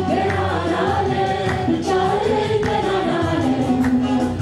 ገናና ነህ፣ ብቻህን ገናና ነህ።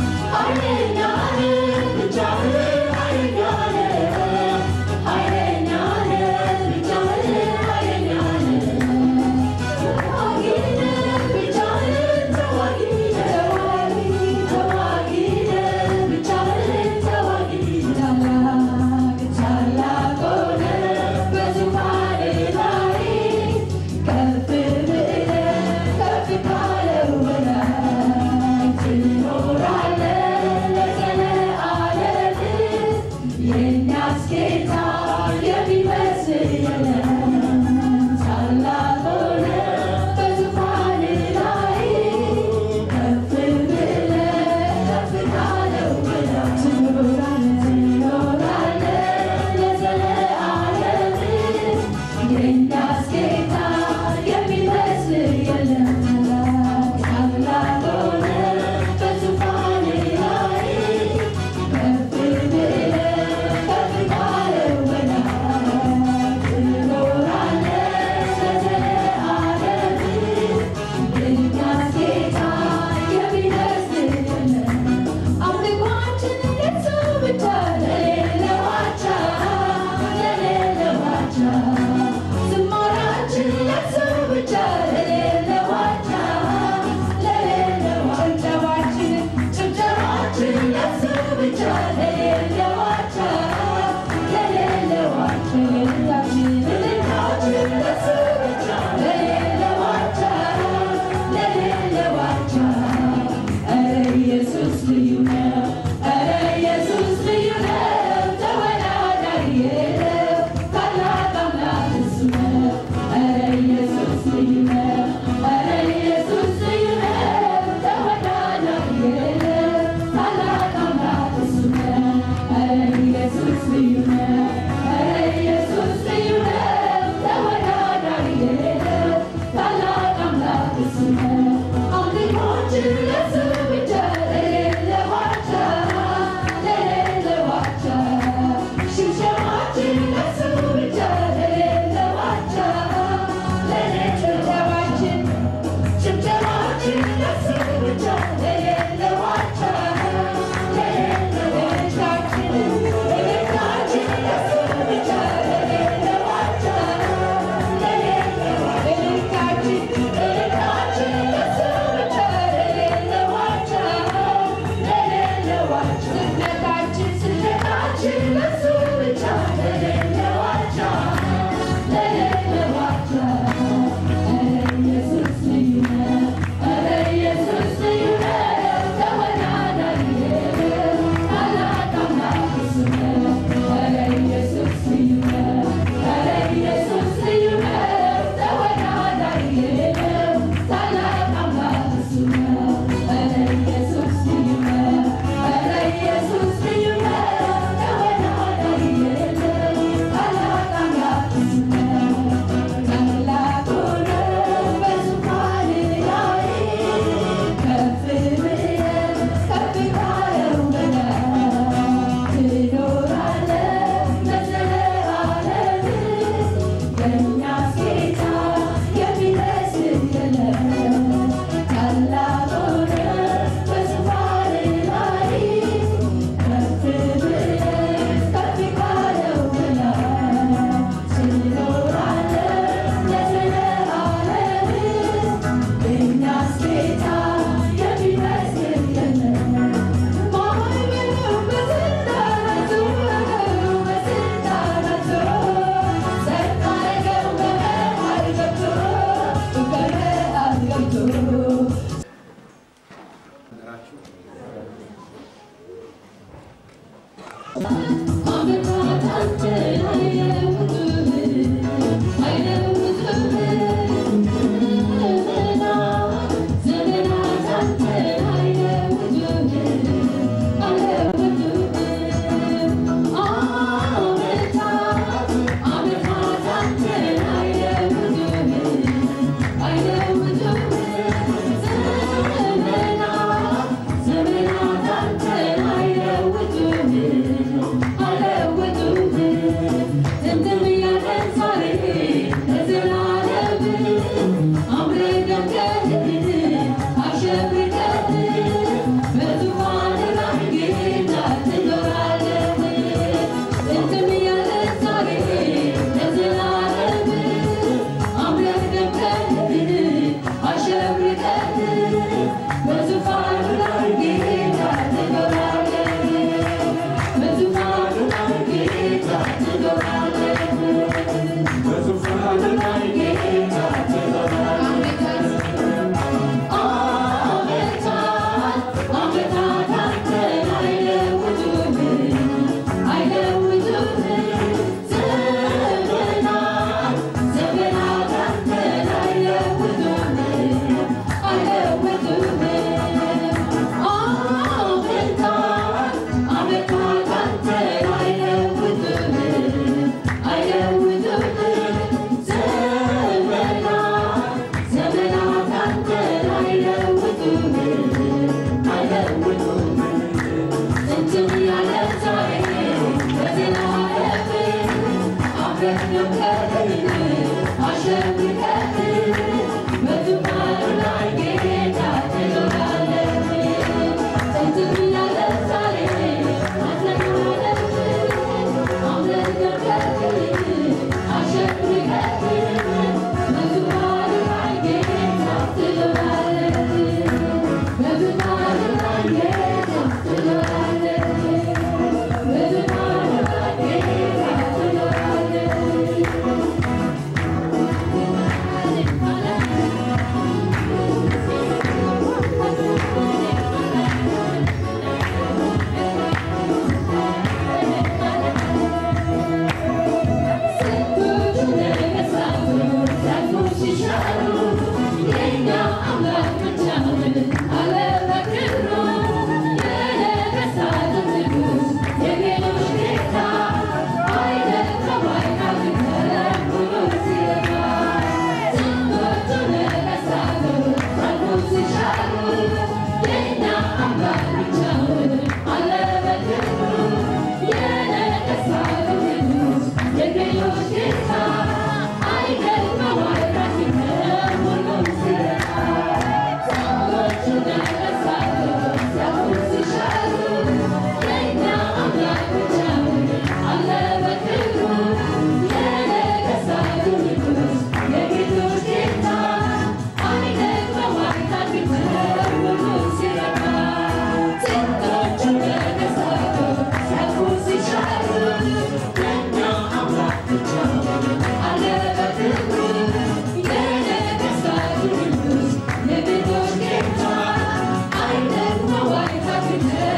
ዘመናት አንተን አይለውጡህም። Hallelujah.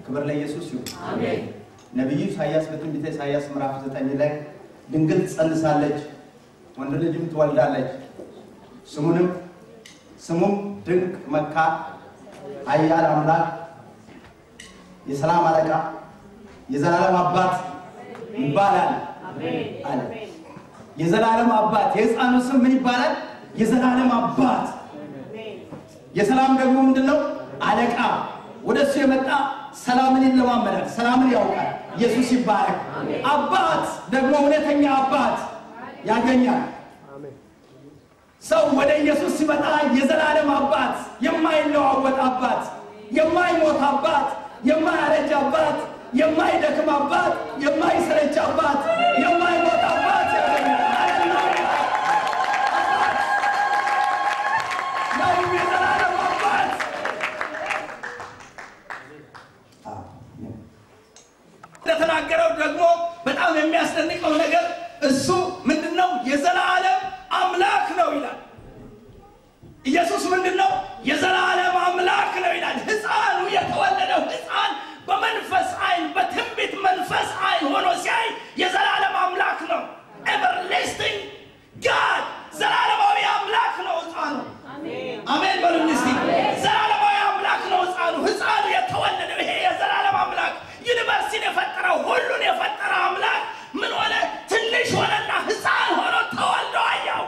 ክብር ለኢየሱስ ይሁን። አሜን። ነብዩ ኢሳይያስ በትንቢተ ኢሳይያስ ምዕራፍ 9 ላይ ድንግል ትጸንሳለች ወንድ ልጅም ትወልዳለች ስሙም ድንቅ መካር ኃያል አምላክ የሰላም አለቃ የዘላለም አባት ይባላል አለ። የዘላለም አባት የሕፃኑ ስም ምን ይባላል? የዘላለም አባት። የሰላም ደግሞ ምንድነው? አለቃ። ወደሱ የመጣ ሰላምን ይለማመዳል፣ ሰላምን ያውቃል። ኢየሱስ ይባረክ። አባት ደግሞ እውነተኛ አባት ያገኛል። ሰው ወደ ኢየሱስ ሲመጣ የዘላለም አባት፣ የማይለዋወጥ አባት፣ የማይሞት አባት፣ የማያረጅ አባት፣ የማይደክም አባት፣ የማይሰለች አባት፣ የማይሞት አባት ያገኛል። ሃሌሉያ! ነው የዘላለም አባት። እንደተናገረው ደግሞ በጣም የሚያስደንቀው ነገር እሱ ምንድነው? የዘላለም አምላክ ነው ይላል። ኢየሱስ ምንድነው? የዘላለም አምላክ ነው ይላል። ሕፃኑ የተወለደው ሕፃን በመንፈስ አይን በትንቢት መንፈስ አይን ሆኖ ሲያይ የዘላለም አምላክ ነው። Everlasting God፣ ዘላለማዊ አምላክ ነው ሕፃኑ። አሜን በሉኝ እስቲ። ዘላለማዊ አምላክ ነው ሕፃኑ። ሕፃኑ የተወለደው ይሄ የዘላለም አምላክ universe ን የፈጠረው ሁሉን የፈጠረ አምላክ ምን ሆነ? ትንሽ ሆነና ሕፃን ሆኖ ተወልዶ አየው።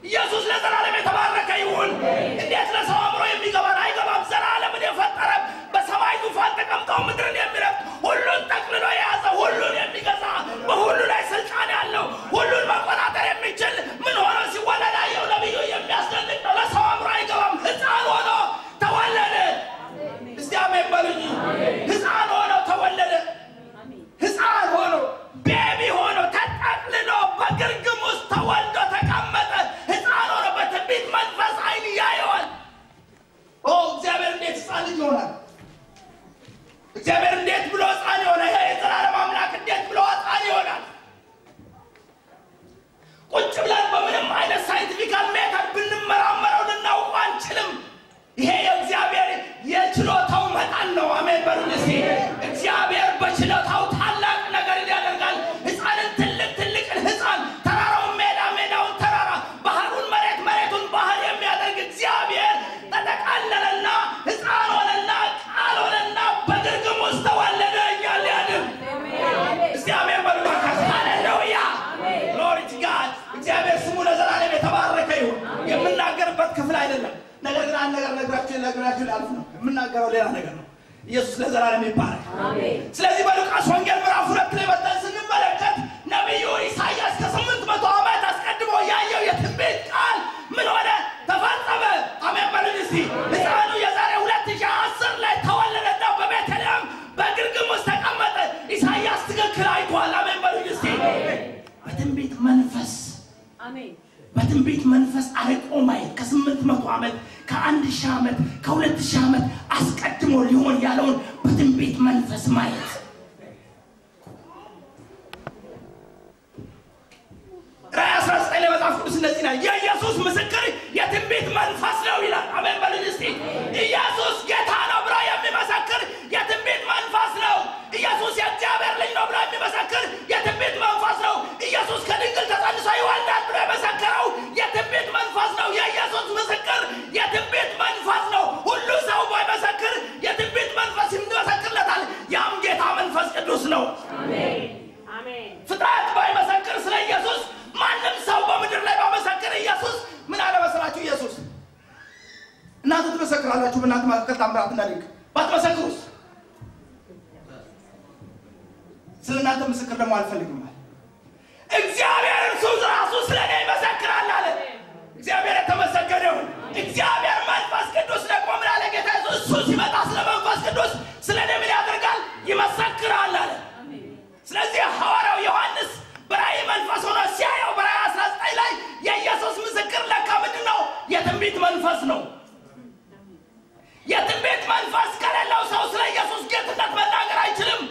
ኢየሱስ ለዘላለም የተባረከ ይሁን። እንዴት ለሰው አእምሮ የሚገባን አይገባም። ዘላለምን የፈጠረ በሰማይ ዙፋን ተቀምጦ ምድርን የሚረግጥ ሁሉን ጠቅልሎ የያዘ ሁሉን የሚገዛ በሁሉ ላይ ስልጣን ያለው ሁሉን መቆጣጠር የሚችል ምን ሆኖ ሲወለድ አየው። ነብዩ የሚያስደንቅ ነው። ለሰው አእምሮ አይገባም። ሕፃን ሆኖ ተወለደ። እስቲ አሜን በሉኝ። ሕፃን ሆኖ ተወለደ። ሕፃን ሆኖ baby ሆኖ ተጠቅልሎ በግርግም ውስጥ ተወልዶ ተቀመጠ። ሕፃን ሆኖ በትንቢት መንፈስ አይን ያየዋል። ኦ እግዚአብሔር እንዴት ሕፃን ልጅ ይሆናል? እግዚአብሔር እንዴት ብሎ ሕፃን ይሆናል? ይሄ የዘላለም አምላክ እንዴት ብሎ ሕፃን ይሆናል? ቁጭ ብለን በምንም አይነት scientifical method ብንመራመረው ልናውቀው አንችልም። ይሄ የእግዚአብሔር የችሎታው መጠን ነው። አሜን በሉኝ እስቲ። እግዚአብሔር በችሎታው ታላቅ ነገር ያደርጋል። ሕፃንን ትልቅ ትልቅን ሕፃን፣ ተራራውን ሜዳ ሜዳውን ተራራ፣ ባህሩን መሬት መሬቱን ባህር የሚያደርግ እግዚአብሔር ተጠቃለለና ሕፃን ሆነና ቃል ሆነና በግርግም ውስጥ ተወለደ እኛን ሊያድን። እስቲ አሜን በሉ እባካችሁ። ሃሌሉያ glory to God። እግዚአብሔር ስሙ ለዘላለም የተባረከ ይሁን። የምናገርበት ክፍል አይደለም። ነገር ግን አንድ ነገር ነግራችሁ ላልፍ ነው። የምናገረው ሌላ ነገር ነው። ኢየሱስ ለዘላለም ይባረክ። ስለዚህ በሉቃስ ወንጌል ምዕራፍ 2 ላይ መጥተን ስንመለከት ነብዩ ኢሳይያስ ከ800 ዓመት አስቀድሞ ያየው የትንቢት ቃል ምን ሆነ? ተፈጸመ። አሜን በሉኝ እስቲ። ሕፃኑ የዛሬ 2010 ላይ ተወለደና በቤተልሔም በግርግም ውስጥ ተቀመጠ። ኢሳይያስ ትክክል አይቷል። አሜን በሉኝ እስቲ። በትንቢት መንፈስ በትንቢት መንፈስ አርቆ ማየት ከ800 ዓመት ከ1000 ዓመት ከ2000 ዓመት አስቀድሞ ሊሆን ያለውን በትንቢት መንፈስ ማየት። ራዕይ 19 ላይ መጽሐፍ ቅዱስ እንደዚህ ይላል፣ የኢየሱስ ምስክር የትንቢት መንፈስ ነው ይላል። አሜን በሉኝ እስቲ። ኢየሱስ ጌታ ነው ብትመሰክሩስ? ስለ እናንተ ምስክር ደግሞ አልፈልግም አለ። እግዚአብሔር እርሱ ራሱ ስለ እኔ ይመሰክራል አለ። እግዚአብሔር የተመሰገነ ይሁን። እግዚአብሔር መንፈስ ቅዱስ ደግሞ ምን አለ? ጌታ ኢየሱስ እሱ ሲመጣ ስለ መንፈስ ቅዱስ ስለ እኔ ምን ያደርጋል? ይመሰክራል አለ። ስለዚህ ሐዋርያው ዮሐንስ በራእይ መንፈስ ሆኖ ሲያየው በራእይ 19 ላይ የኢየሱስ ምስክር ለካ ምንድን ነው? የትንቢት መንፈስ ነው። የትንቢት መንፈስ ከሌለው ሰው ስለ ኢየሱስ ጌትነት መናገር አይችልም።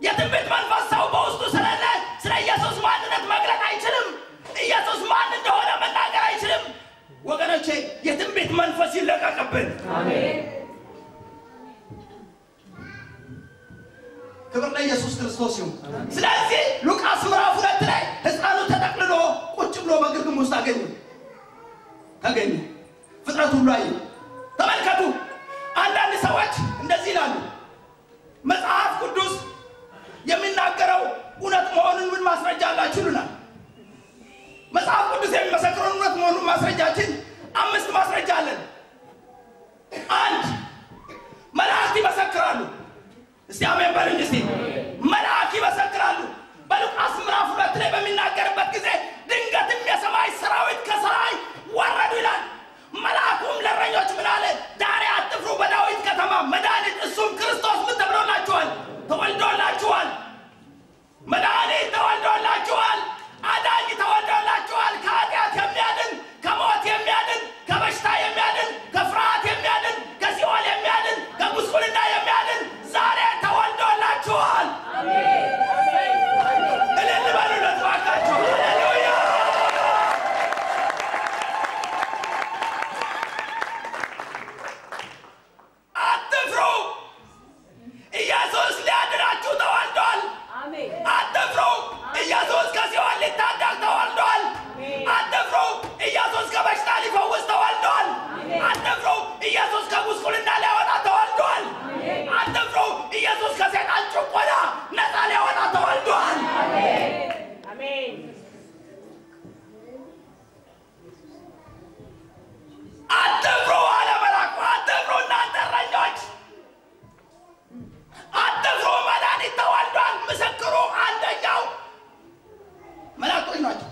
የትንቢት መንፈስ ሰው በውስጡ ስለሌለ ስለ ኢየሱስ ማንነት መግለጥ አይችልም። ኢየሱስ ማን እንደሆነ መናገር አይችልም። ወገኖቼ የትንቢት መንፈስ ይለቀቅብን። ክብር ለኢየሱስ ክርስቶስ ይሁን። ስለዚህ ሉቃስ ምዕራፍ 2 ላይ ሕፃኑ ተጠቅልሎ ቁጭ ብሎ በግርግም ውስጥ ተገኘ። ፍጥረት ሁሉ አየ። ተመልከቱ፣ አንዳንድ ሰዎች እንደዚህ ይላሉ፣ መጽሐፍ ቅዱስ የሚናገረው እውነት መሆኑን ምን ማስረጃ አላችሁ ይሉናል። መጽሐፍ ቅዱስ የሚመሰክረውን እውነት መሆኑን ማስረጃችን 5 ማስረጃ አለን። 1 መላእክት ይመሰክራሉ። እስቲ አሜን በሉኝ። እስቲ መላእክት ይመሰክራሉ። በሉቃስ ምዕራፍ 2 ላይ በሚናገርበት ጊዜ ድንገትም የሰማይ ሰራዊት ከሰማይ ወረዱ ይላል። መልአኩም ለእረኞች ምን አለ? ዛሬ አትፍሩ፣ በዳዊት ከተማ መድኃኒት እሱም ክርስቶስ ምን ተብሎላችኋል? ተወልዶላችኋል። መድኃኒት ተወልዶላችኋል። አዳኝ ተወልዶላችኋል። ከኃጢአት የሚያድን፣ ከሞት የሚያድን፣ ከበሽታ የሚያድን፣ ከፍርሃት የሚያድን፣ ከሲኦል የሚያድን፣ ከጉስቁልና የሚያድን ዛሬ ተወልዶላችኋል። እልል በሉለት እባካችሁ። ሃሌሉያ! አትፍሩ፣ ኢየሱስ ሊያድናችሁ ተወልዷል። አትፍሩ፣ ኢየሱስ ከሲኦል ሊታደግ ተወልዷል። አትፍሩ፣ ኢየሱስ ከበሽታ ሊፈውስ ተወልዷል። አትፍሩ፣ ኢየሱስ ከጉስቁልና ሊያወጣ ተወልዷል። አትፍሩ፣ ኢየሱስ ከሰይጣን ጭቆና ነፃ ሊያወጣ ተወልዷል። አትፍሩ አለ መልአኩ። አትፍሩ እናንተ እረኞች፣ አትፍሩ፣ መድኃኒት ተወልዷል። ምስክሩ አንደኛው መላእክቶች ናቸው።